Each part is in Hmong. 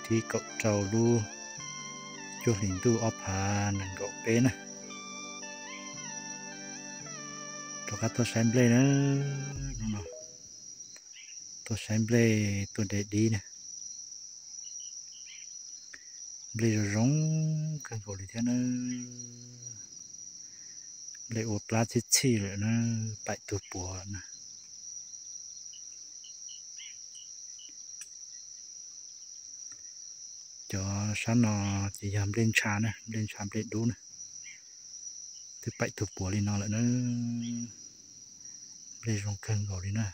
Thib kaum rau lub cuaj hlis ntuj ob phav nees nkaum peb na. Rov qab tuaj saib nplej na, hnub no tuaj saib nplej tuaj de dib na. Nplej zoo zoo kawg nkaus li thiab na. Nplej ua plab txhij txhij lawm na, paim tug puav na. Cov sab no ces yog nplej ntsha na, nplej ntsha nplej dub na. Twb paim tug puav li no lawm na. Nplej zoo kawg nkaus li na.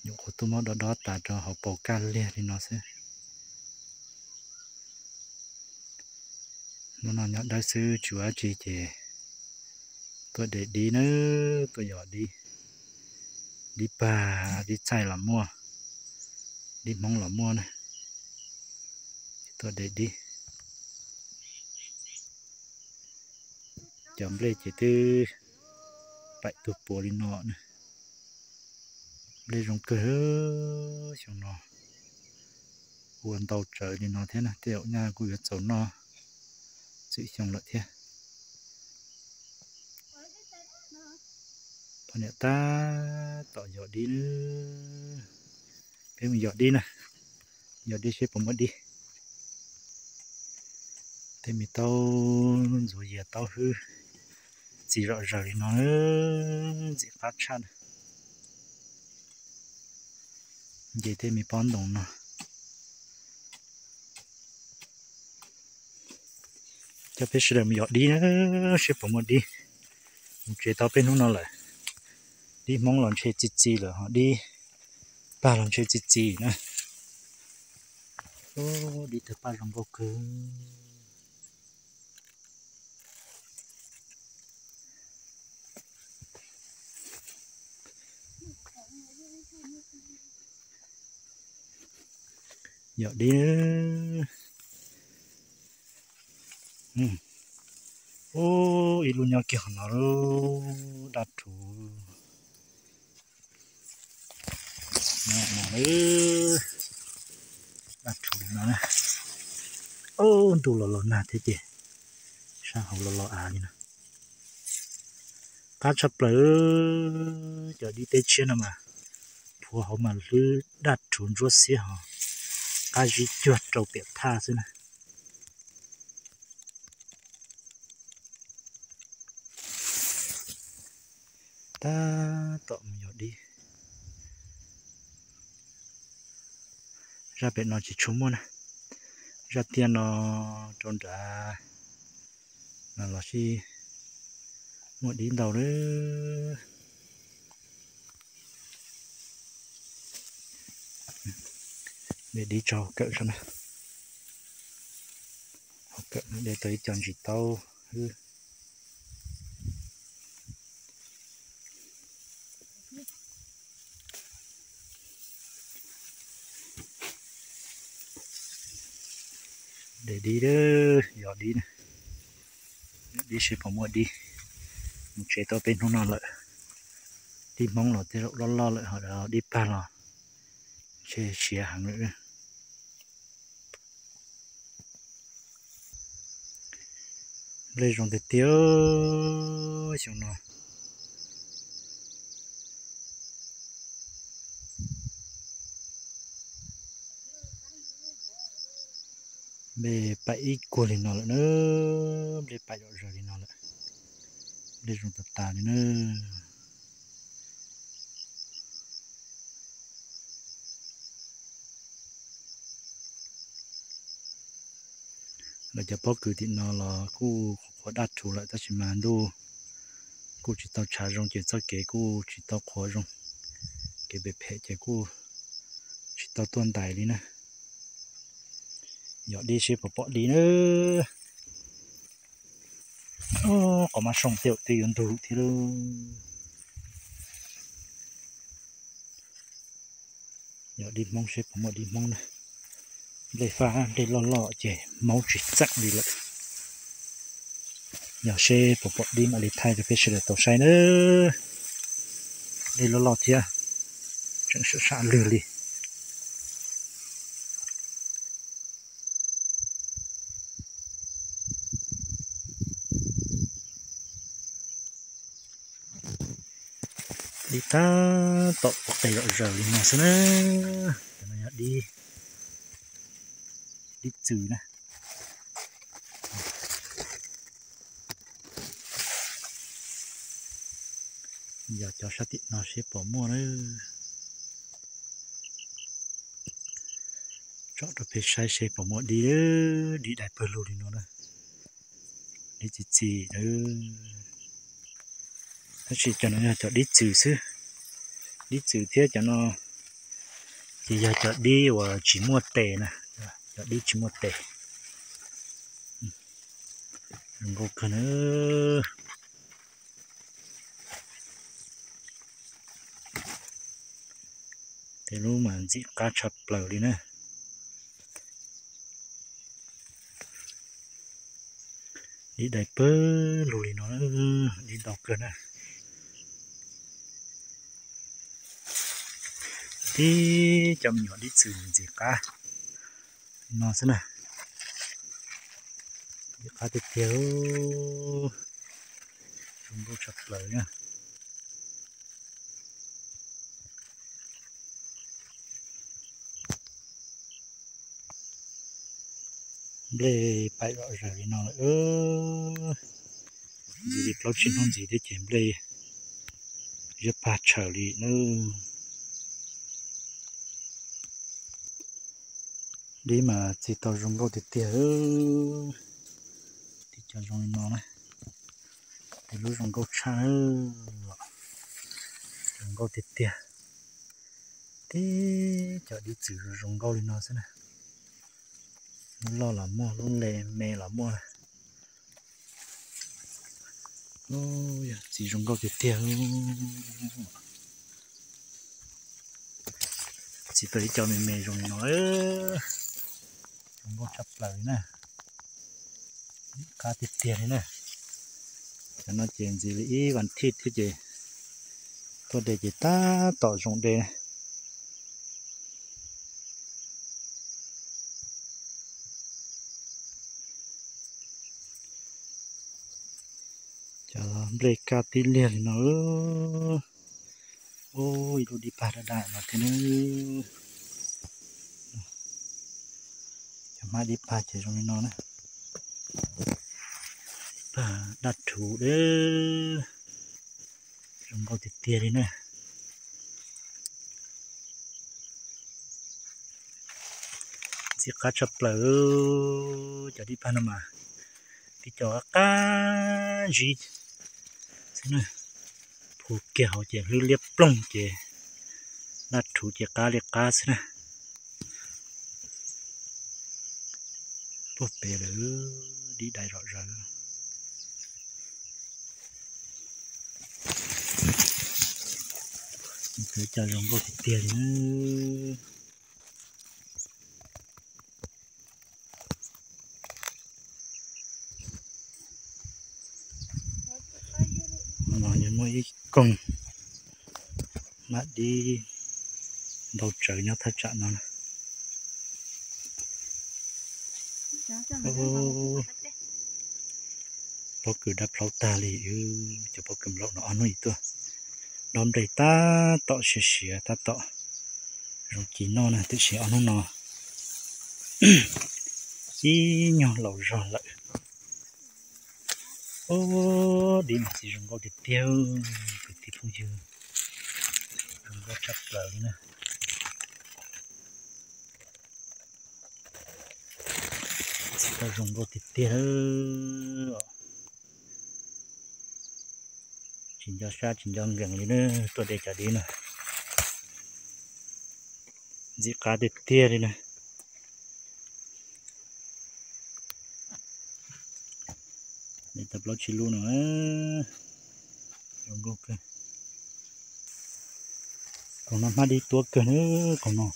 Nyuam qhuav tuaj muab dob dob tas rau hauv paus kaj liag li no xwb. Hnub no nyob dawb xwb tsis ua dab tsi ces tuaj de dib na, tuaj yos dib. Dib pag dib txaij los muaj, dib hmoob los muaj na. Tuaj de dib. Cov nplej ces twb paim tug puav li no na. Nplej zoo kawg, xyoo no ua ntau tsawv li no thiab na, tej zaum nyaj kuj yuav txaus noj txwm xyoo lawm thiab. Poj niam tab tom yos dib na. Peb mus yos dib na, yos dib seb puas muaj dib. Tej me taub ntxuav yias taub hwb txi zom zaws li no, ntxim qab tshaj na. Nce tej me pob ntoos no. Coj peb sawv daws mus yos dib na, seb puas muaj dib. Mus tsev tau peb hnub no lawm, dib hmoob los ntshe txi txiv lawm ho dib pag los ntshe txi txiv na. Dib tawg paj zoo nkauj kawg. Yog dib. Ub, ib lub nyob kiag qhov no, daj rhuv. Daj rhuv li no. Ub, ntuj los los nag thiab ces sab hauv los los av li no. Qab tshaj plaws, cov dib teb tshiab no mas phuav hauv mas hlwb daj rhuv ntsuab xiab ho qab zib cuag rau piam thaj xwb na. Tab tom mus yos dib. Zaj pem no tsis tshua muaj na. Zaj tiaj no rau nrad no los sib muaj dib ntau lawm. De dib tso hauv kawm saib na. Hauv kawm no de tau ib co ntsis taub hwb. De dib, yos dib, dib seb puas muaj dib. Mus tsev tau peb hnub no lawm, dib hmoob los tej zaum loj loj lawm ho dib pag los ntshe siav heev lawm. Nplej zoo tiag tiag xyoo no. Nplej paim ib kuag li no lawm na, nplej paim zom zaws li no lawm, nplej zoo tas tas li na. Lawv cov pob kws tim no los kuj qhuav daj rhuv lawm tab sis mas ntuj kuj tsis tau tshav zoo ces txoj kev kuj tsis tau qhuav zoo, kev pem phem ces kuj tsis tau tuaj ntais li na. Yog dib seb puas pom dib na. Qhov mab sooj tej zaum twb yuav ntug thiab lauj. Yog dib Hmoob seb puas muaj dib Hmoob na. Nplej fab nplej loj loj ces maub tsis txeem li lawm. Yog seb puas pom dib mam li thaij rau peb sawv daws tau saib na. Nplej loj loj thiab, tseem sab sab lwg li. Dib tab tom pov qe zom zaws li no xwb na. Cov no yog dib, dib txwm na. Yog cov sab tim no seb puas muaj na. Tsom rau peb saib seb puas muaj dib, dib dai pawg lug li no na. Dib txi txiv na. Tab sis cov no yog cov dib txwm xwb. Dib txwm thiab cov no ces yog cov dib uas tsis muaj tes na, cov dib tsis muaj tes. Zoo nkauj kawg na. Tej lub mas ntxim qab tshaj plaws li na. Dib dai pawg lug li no, dib ntau kawg na. Tib cov me nyuam dib txwm ntxim qab li no xwb na. Ntxim qab tiag tiag, zoo nkauj tshaj plaws na. Nplej paim zom zaws li no lawm. Ntxiv li plaub tsib hnub ntxiv thiab ces nplej yuav pag tshaws li na. Dib mas txi tau zoo nkauj tiag tiag. Tib cov zoo li no na, tej lub zoo nkauj tshaj, zoo nkauj tiag tiag. Tib cov dib txwm zoo nkauj li no xwb na. Lub loj los muaj, lub le me los muaj. Yog txiv zoo nkauj tiag tiag. Txiv tau ib co me me zoo li no, zoo nkauj tshaj plaws li na. Qab tiag tiag li na. Cov no ces ntxiv li ib vas thiv thiab ces tuaj de ces tab tom zoo de. Cov nplej kaj tib liag li no. Ub, ib lub dib pag daj daj no thiab na. Cov hmab dib pag ces zoo li no na. Dib pag daj rhuv, zoo nkauj tiag tiag li na. Ntxim qab tshaj plaws. Cov dib pag no mas tib co qab qab zib xwb na. Phu kiag hauv ces hlwb liab ploog ces daj rhuv ces qab li qab xwb na. Puag pem lawm, dib dai zom zaws. Txawm cov zoo nkauj tiag tiag li. No yog muaj ib koog hmab dib ntau tsawv nyob thaj tsam no. Pob kws dab plaub tag li, cov pob kws nplaum no ob hnub ib tuaj. Dob nplej tab tom siav siav tab tom zoo ci noj na, tiam sis ob hnub no ib nyuag laus zog lawm. Ub, dib mas txiv zoo nkauj tiag tiag, kwv tij phooj ywg, zoo nkauj tshaj plaws li na. Txiv zoo nkauj tiag tiag. Tsis nco sab tsis nco nkees li na, tuaj de cov dib no. Ntxim qab tiag tiag li na. De tau plaub tsib lub no. Zoo nkauj kawg. Koog no hmab dib tuab kawg na, koog no.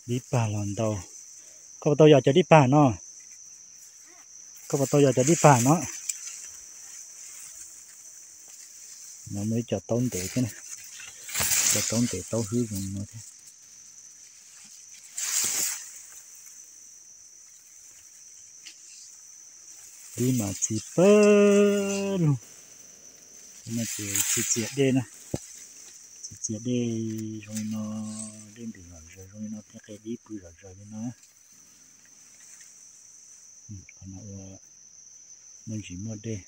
Dib pag los ntau. Koj puas tau yos cov dib pag no? Koj puas tau yos cov dib pag no? No muaj ib co taub ntev thiab na. Cov taub ntev taub hwb zoo no thiab. Dib mas txiv pawg lug. No ces txias txias dej na, txias txias dej zoo li no, dej ntws zom zaws zoo li no thiab qe dib pw zom zaws li no. Qhov no ua muaj ntsis muaj dej,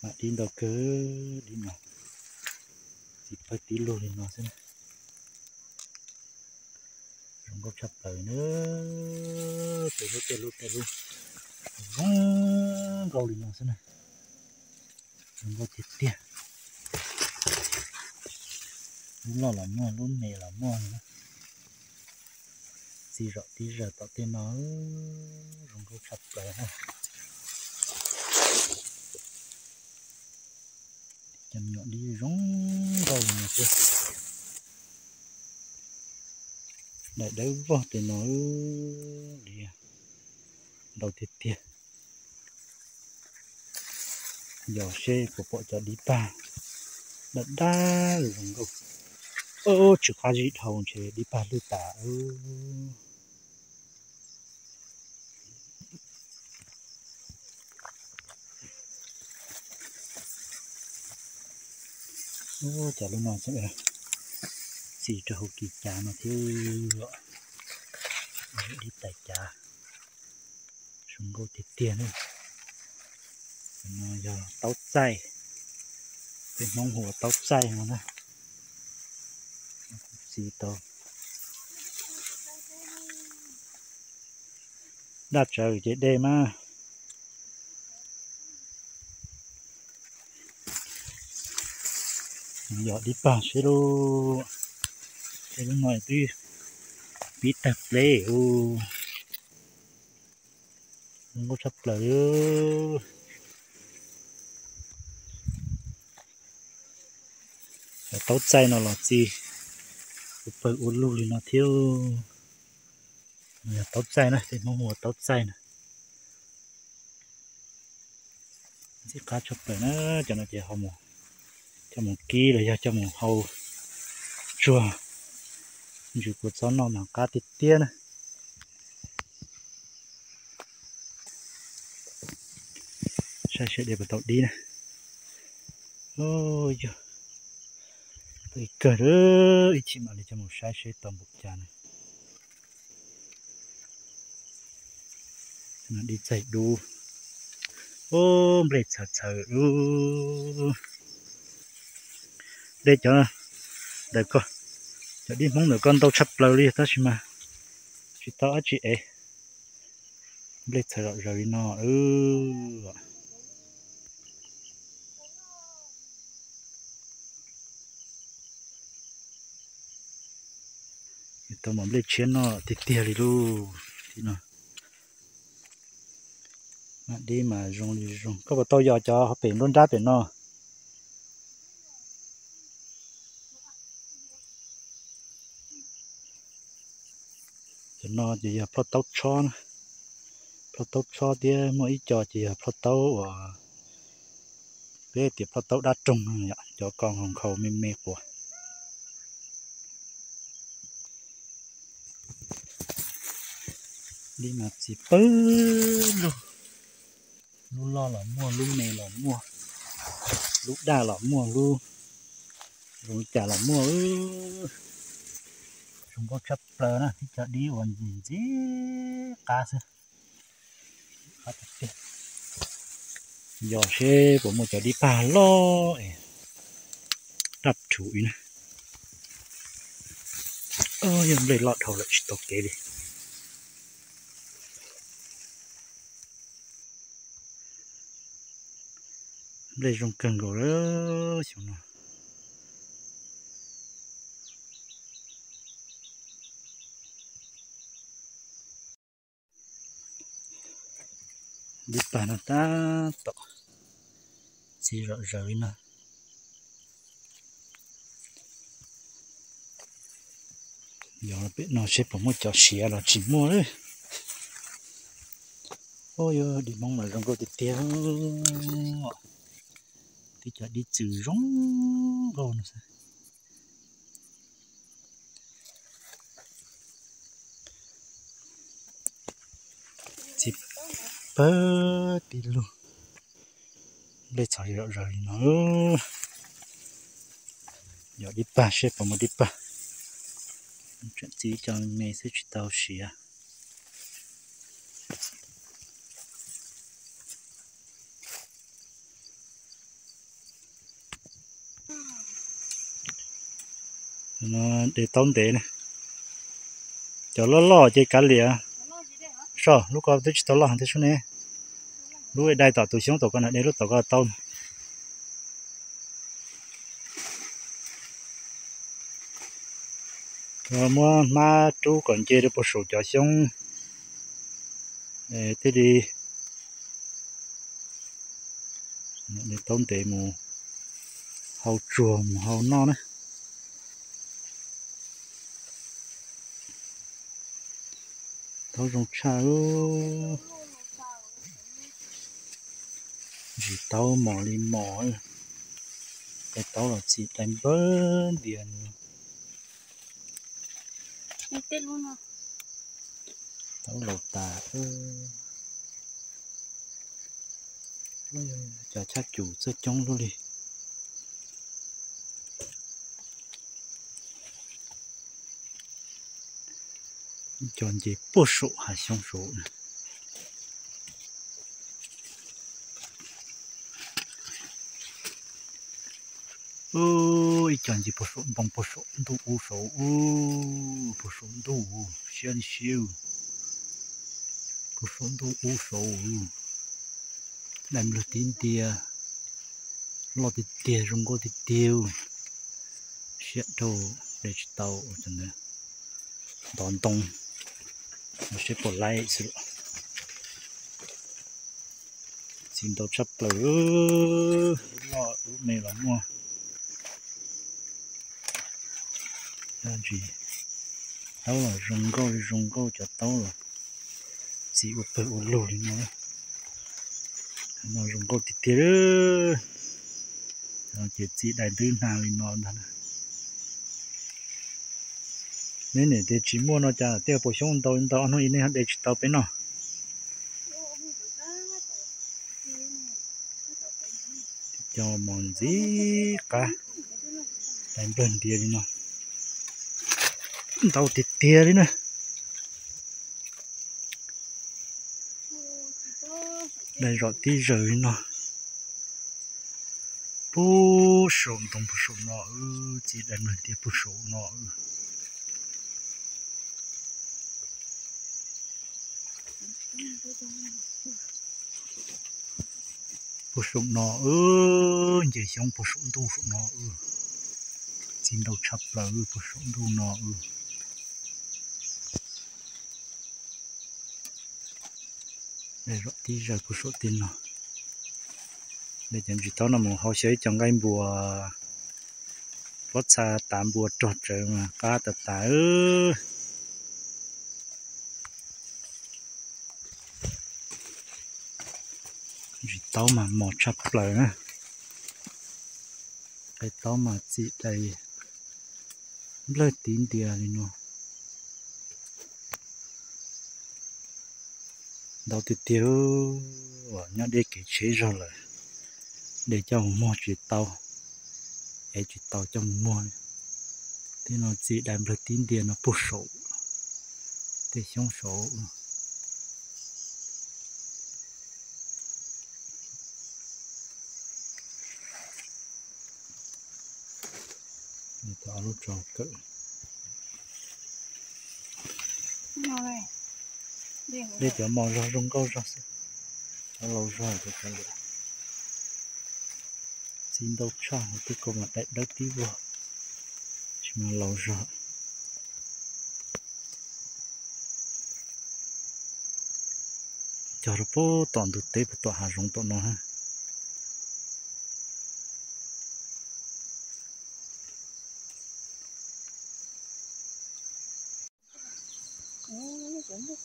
mam dib ntau kawg, dib no txias pawg tib lug li no xwb na. Zoo nkauj tshaj plaws na, tej lub tej lub tej lub zoo nkauj li no xwb na. Zoo nkauj tiag tiag. Lub loj los muaj, lub me los muaj na. Txiv zom tib zaws tom tej no, zoo nkauj tshaj plaws na. Cov me nyuam dib zoo nkauj li no xwb. Daim dawb vog tej no li ntau tiag tiag. Yog seb puas pom cov dib pag daj daj zoo nkauj. Tsw qab zib dhau ntshe dib pag lwj tas. Cov lub no txi rau hauv kis cav no thiab, dib tais cav. Zoo nkauj tiag tiag na. No yog taub txaij, peb Hmoob hu ua taub txaij no na. Txi tau daj tsawv ces dej mas. Yog dib pag seb lauj. Tej lub no twb pib tawg pleb hu. Zoo nkauj tshaj plaws li. Cov taub txaij no los txi ua pawg ua lug li no thiab. Yog taub txaij na, peb Hmoob hu ua taub txaij na. Ntxim qab tshaj plaws na, cov no ces coj mus kib los yog coj mus hau tsuag ntsws kua txob noj mas qab tiag tiag na. Saib seb dej puas tau dib na. Yog, tau ib kawg, ib chim mam li coj mus saib seb tau npaum cas na. Dib txaij dub. Ub, nplej txhawv txhawv. Nplej cov ntawm ko, cov dib Hmoob ntawm ko ntau tshaj plaws li tab sis mas tsis tau dab tsi es. Nplej txhawv zom zaws li no. Tau mas nplej tshiab noj tiag tiag li lauj. Tim no mas dib mas zoo li zoo. Koj puas tau yos cov pem nruab nrab pem no? Cov no ces yog plhoj taub tshob na, plhoj taub tshob thiab muaj ib co ces yog plhoj taub uas peb tias plhoj taub dab roog, cov ko nkhaus nkhaus me me quas. Dib mas txi pawg lug, lub loj los muaj, lub me los muaj, lub daj los muaj, lub zoo li cas los muaj. Zoo nkauj tshaj plaws na, tib co dib uas ntxim qab xwb. Yog seb puas muaj cov dib pag loj es daj rhuv li na. Yog nplej loj dhau lawm tsis tau kev li. Nplej zoo kawg nkaus lawm xyoo no. Dib pag no tab tom txi zom zaws li no. Yog pem no seb puas muaj cov siav los tsis muaj. Ub, yog dib Hmoob mas zoo nkauj tiag tiag. Tib co dib txwm zoo nkauj no xwb. Txi pawg tib lug, Nplej txhov zom zaws li no. Yog dib pag seb puas muaj dib pag. Tseem txiv cov me xwb tsis tau siav. De taub ntev na. Cov loj loj ces kav liam. Soj lub ko twb tsis tau loj thiab sub ne. Lub dai tom tus xyoob tom ko na, de lub tom ko tau. Muab hmab rub kom nce rau puag saum cov xyoob thiaj li de taub ntev mus hau tsuag mus hau noj na. Taub zoo tshaj. Ntsis taub mos li mos. Tej taub los txi dai npawg ntias. Taub laus tas. Cov chaj cum txawj coob luaj li. Ib co nce puag saum hav xyoob saud. Ib co nce puag saum ntoo puag saum ntuj ub saud, puag saum ntuj siab li siab. Puag saum ntuj ub saud, dai nplawg tib ntia, loj tiag tiag zoo nkauj tiag tiag. Siab dhau, de tsis tau, ntov ntoo, seb puas laib xwb. Txi ntau tshaj plaws, lub loj lub me los muaj. Ntsis taub los zoo nkauj zoo nkauj, cov taub los txi ua pawg ua lug li no. No zoo nkauj tiag tiag. Ces txi dai ntwb hnav li no ntag. Neb niam tias tsis muaj no cas tej puas xyoob ntau ntau ob hnub ib nej de tsis tau peb noj. Cov mos ntxim qab, dai nplawg ntias li no, ntau tiag tiag li na. Dai zom tib zaws li no. Puag saum ntoo puag saum no, txi dai nplawg ntias puag saum no. Puag saum no, nce xyoob puag saum ntuj saum no, txi ntau tshaj plaws puag saum ntuj no. Zom tib zaws puag saum tej no. Cov ntsis taub no mus hau xyaw ib co nqaij npua, pob txha tav npua rog tsawv mas qab tas tas. Ntsis taub mas mos tshaj plaws na. Qe taub mas txi dai nplawg tib ntia li no. Ntau tiag tiag, nyob deb kev tsheb zog lawm, de coj mus muag tsis tau, ev tsis tau coj mus muag. Tej no txi dai nplawg tib ntia no puag saum tej xyoob saud. Lub tso kawm. Dej cov mos zog zoo nkauj zog xwb, cov laus zog cov cov lawm. Txi ntau tshaj, tej ko mas daim dawb tib vog, tsis mas laus zog. Cog rau puag tom ntug teb puag tom hav zoov tom no.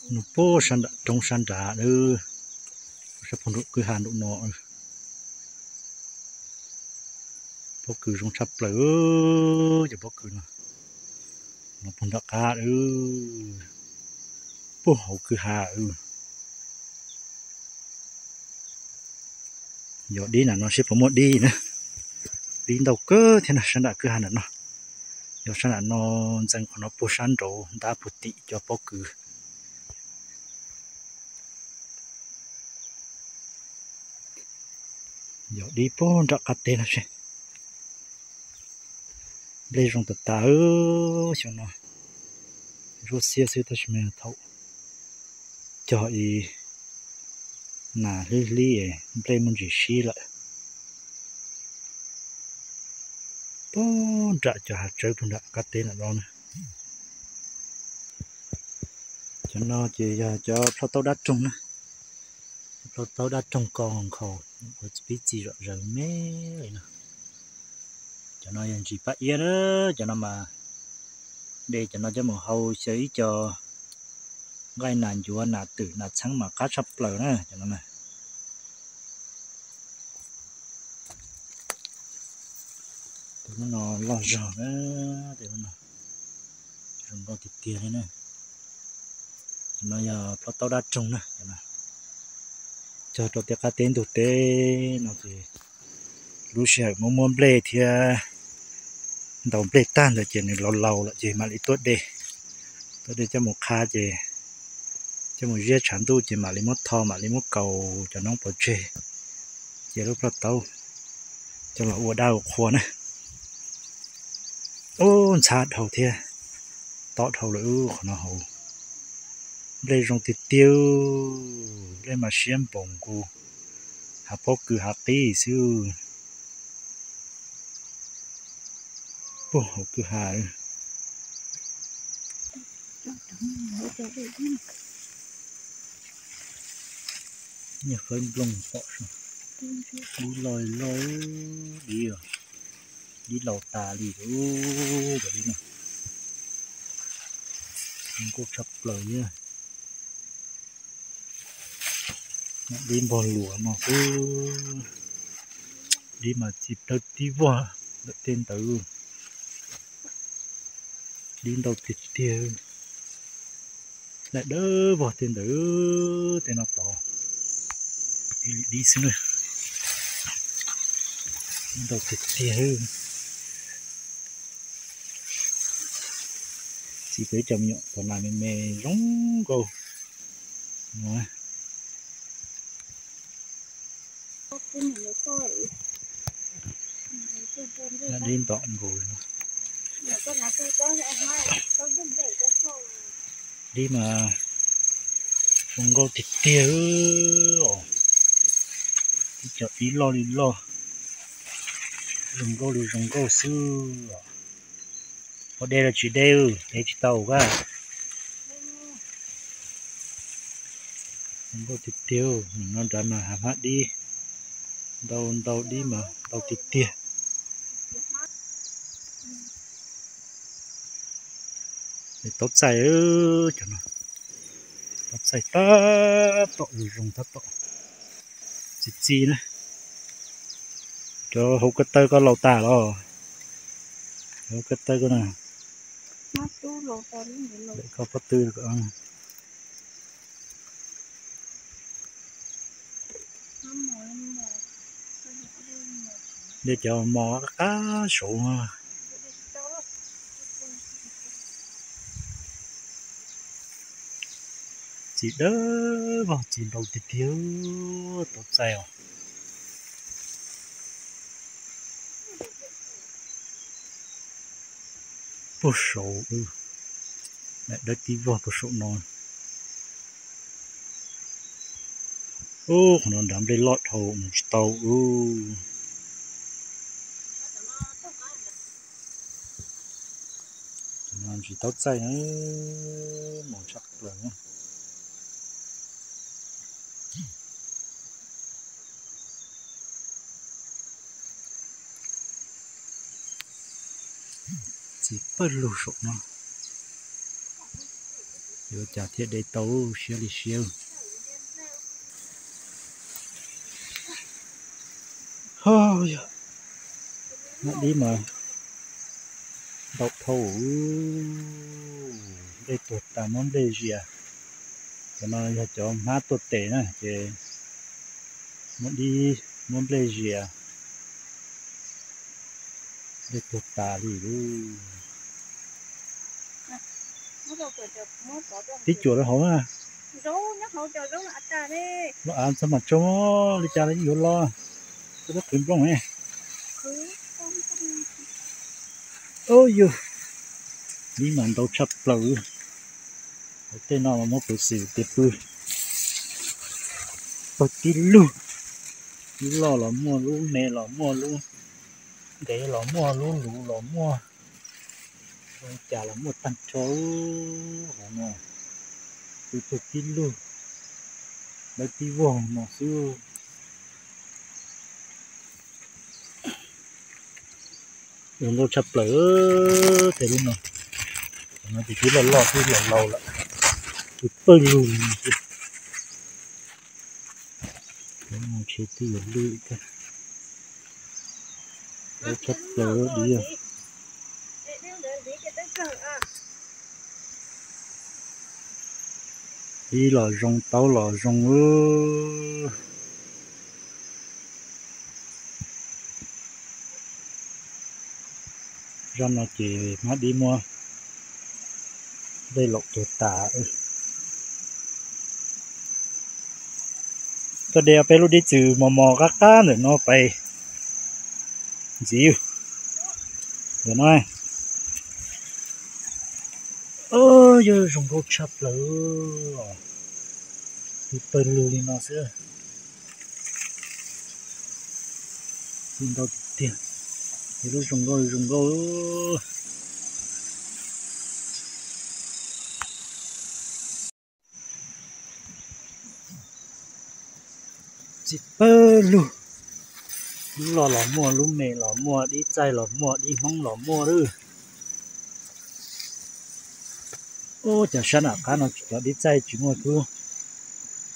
Nws puag sab nram roob sab nrad, sab puag nram kwj ha nram no. Pob kws zoo tshaj plaws, cov pob kws no, no puag nram qab, puag hauv kwj ha. Yog dib nram no seb puas muaj dib na. Dib ntau kawg thiab na, sab nram kwj ha nram no. Yog sab nram no ntxeev qhov no puag sab nraud ntab puag tim cov pob kws. Yog dib puag nram qab teb no seb. Nplej zoo tas tas, xyoo no zuab xiab xwb tab sis mas thaum cog ib nas hlib hlib nplej muaj ntsis sib lawm. Puag nram cov hav tsawb puag nram qab teb nram no na. Cov no ces yog cov plhaub taub dab roog na. Cov plhaub taub dab roog ko nkhaus, ua pib txi zom zaws me li no. Cov no yog ntsis paj iab na, cov no mas de cov no coj mus hau xyaw ib co nqaij nas ncuav nas twm nas txheeb mas qab tshaj plaws na cov no na. Tus lub no loj zog na, tus lub no zoo nkauj tiag tiag li na. Cov no yog plhaub taub dab roog na. Cog rau tej qab teb ntug teb no ces lub sij hawm muab muab nplej thiab ntaus nplej tag ntawd ces nws laus laus lawm ces mam li tuaj de, tuaj de coj mus qhab ces coj mus ziab tshav ntuj ces mam li muab tho mam li muab kaus cov noob pov tseg cia lub plhaub taub coj los ua dab ua qhua na. Ub, ntxhab dhau thiab, tob dhau lawm qhov no hauv. Nplej zoo tiag tiag, nplej mas siab npaum nkaus hav pob kws hav qib xwb. Puag hauv kwj ha. Nyiaj fawb nplooj pom saib, dib loj loj, dib, dib laus tas li, cov dib no zoo nkauj tshaj plaws li. Dib npog luas no xwb, dib mas txi plawg tib vog lawm tej ntawd. Dib ntau tiag tiag, daim dawb vog tej ntawd, tej no tod dib xwb na. Dib ntau tiag tiag. Txiv peb cov me nyuam tom nas me me zoo nkauj. Dib ntom nkaus li no. Dib mas zoo nkauj tiag tiag os. Ib co dib loj li loj, zoo nkauj li zoo nkauj xwb os. Puas de los tsis de, de tsis tau kab. Zoo nkauj tiag tiag, nim no nrad mas hav hmab dib, ntau ntau dib mas ntau tiag tiag. Taub txaij, cov no taub txaij tab tom zoo zoo tab tom txi txi na. Cov hauv ko taw ko laus tas los? Hauv ko taw ko na, koj pob tw. De cov mos qab saud. Txiv dawb vog txiv ntau tiag tiag, taub txaij os. Puag saud, daim dawb tib vog puag saum no. Ub, qhov no nrad nplej loj dhau mus tsis tau ub. Cov no ntsis taub txaij, mos tshaj plaws. Txiv pawg lug saum no, yuav cas thiaj de tau siab li siab. Ho yog, muab dib mas ntau dhau, nplej tuag tas muab nplej zias. Cov no yog cov hmab tuaj tes na ces muab dib Muab nplej zias, nplej tuag tas li. Tib cuam rau hauv na. Lub av txhob mas tsoo li cas los yeej yuav los. Koj twb qhwv nplooj ne. Yus, dib mas ntau tshaj plaws. Hauv tej no los muab pw xwm tias pw, pawg tib lug, lub loj los muaj, lub me los muaj, lub ntev los muaj, lub luv los muaj, zoo cas los muaj tag nrho. Hauv no pw pawg tib lug, dawb tib vog no xwb. Zoo nkauj tshaj plaws tej lub no. No ces twb loj loj twb laus laus lawm, twb pawg lug li no xwb. Ntshe twb yuav lwj thiab. Tshaj plaws div. Dib los zoo, taub los zoo. Zaj no ces hmab dib muab dej laum tuag tas. Koj de peb lub dib txwm mos mos qab qab ntawm no pais ntxiv. Ntawm no, yog zoo nkauj tshaj plaws. Twb pawg lug li no xwb. Ntau tiag tiag, lub zoo nkauj zoo nkauj. Txij pawg lug, lub loj los muaj, lub me los muaj, dib txaij los muaj, dib hmoob los muaj lawm. Ub, cov sab nram qab no cov dib txaij tsis muaj lub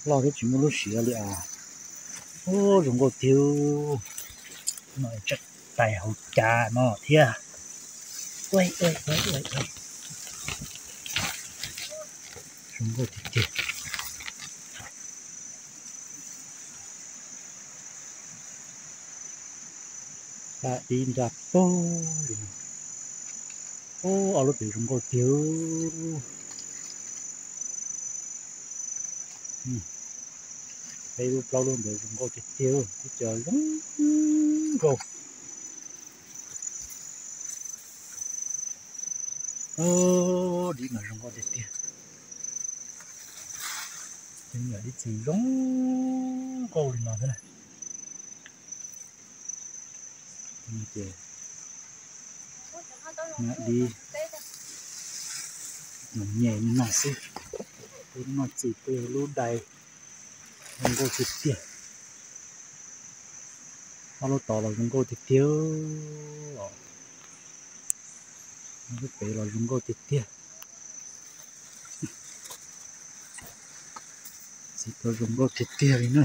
loj thiab tsis muaj lub siav li as. Ub, zoo nkauj tiag. No tseem tais hauv cas no thiab. Zoo nkauj tiag tiag. Pab dib nrag pag li no. Ub, ob lub pem zoo nkauj tiag. Peb lub plaub lub ntawd zoo nkauj tiag tiag, ib co zoo nkauj. Dib mas zoo nkauj tiag tiag. Yam dib txwm zoo nkauj li no thiab na. Ces dib nyem li no xwb, lub noj txiv peb lub dais zoo nkauj tiag tiag. Ob lub tod los zoo nkauj tiag tiag. Lub pem los zoo nkauj tiag tiag. Txiv tod zoo nkauj tiag tiag li na.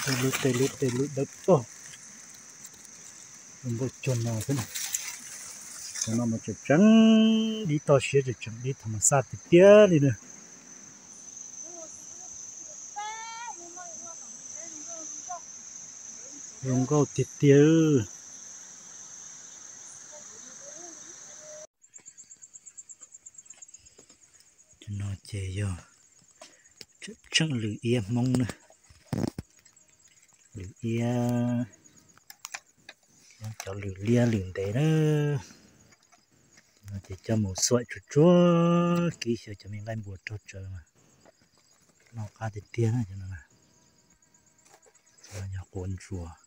Tej lub, tej lub, tej lub dawb paug. Zoo nkauj cuag no xwb na. Cov no mas tseem tseeb dib toj siab, tseem tseeb dib thaum mas xaj tiag tiag li na. Zoo nkauj tiag tiag. Cov no ces yog tseem lwm iab Hmoob na. Lwm iab, cov lwm liab lwm ntev na. Cov no ces coj mus xuaim tsuag tsuag kib xyaw cov me nqaij npua rog tsawv mas noj qab tiag tiag na cov no. Cov no yog quav ntsuas.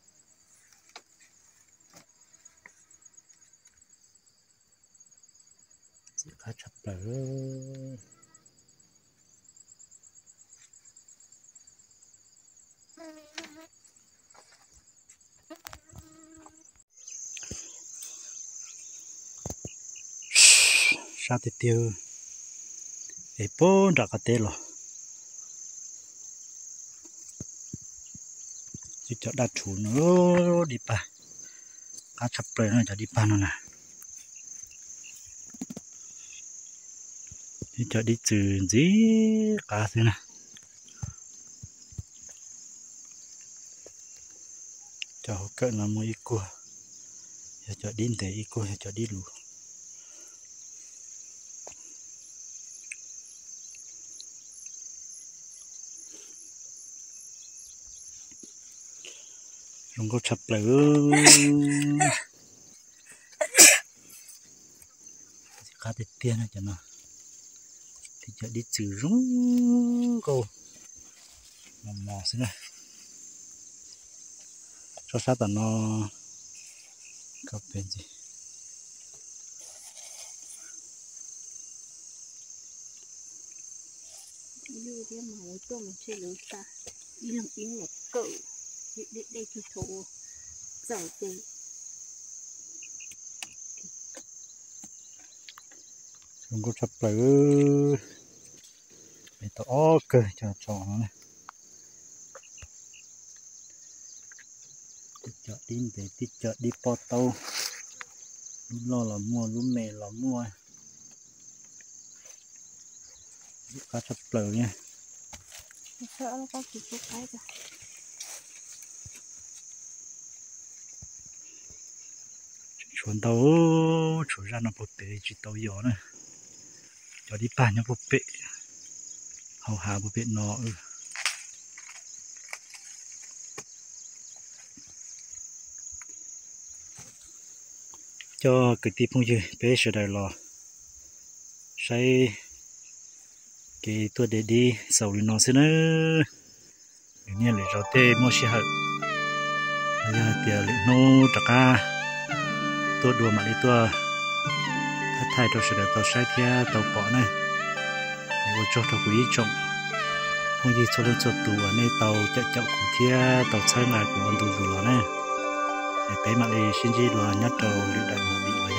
Txiv qab tshaj plaws. Sab tiag tiag, es puag nram qab teb los. Ib cov dab rhuv no, dib pag, qab tshaj plaws no cov dib pag no na. Ib cov dib txwm ntxim qab xwb na. Cov hauv kawm no muaj ib kuag yog cov dib ntev, ib kuag yog cov dib luv. Zoo nkauj tshaj plaws. Qab tiag tiag no cov no, tib cov dib txwm zoo nkauj mos mos xwb na. Tsob sab tom no, koj pem ntxiv. Ib leeg ib los kawm, dej dej thaum txaus ces. Zoo nkauj tshaj plaws. Pem tau ob kawg cov tso no na. Tib cov dib ntev, tib cov dib pob taub, lub loj los muaj, lub me los muaj. Lub qab tshaj plaws li. Tshuav ntau, tshuav zaj no puag pem tsis tau yos na. Cov dib pag nyob puag pem, hauv hav puag pem no. Cov kwv tij phooj ywg peb sawv daws los saib kev tuaj de dib xaus li no xwb nawb. Lwm niaj lwm zaus tej muaj sij hawm, yog hais tias lwm hnub rov qab tuaj dua mam li tuaj thaij thaij rau sawv daws tau saib thiab tau pom na. Es ua tsaug rau kuv ib tsoom phooj ywg txhua leej txhua tus uas nej tau caum caum kuv thiab tau txhawb nqa kuv ua ntu zus los na. Es peb mam li sib ntsib dua nyob rau lwm daim movie los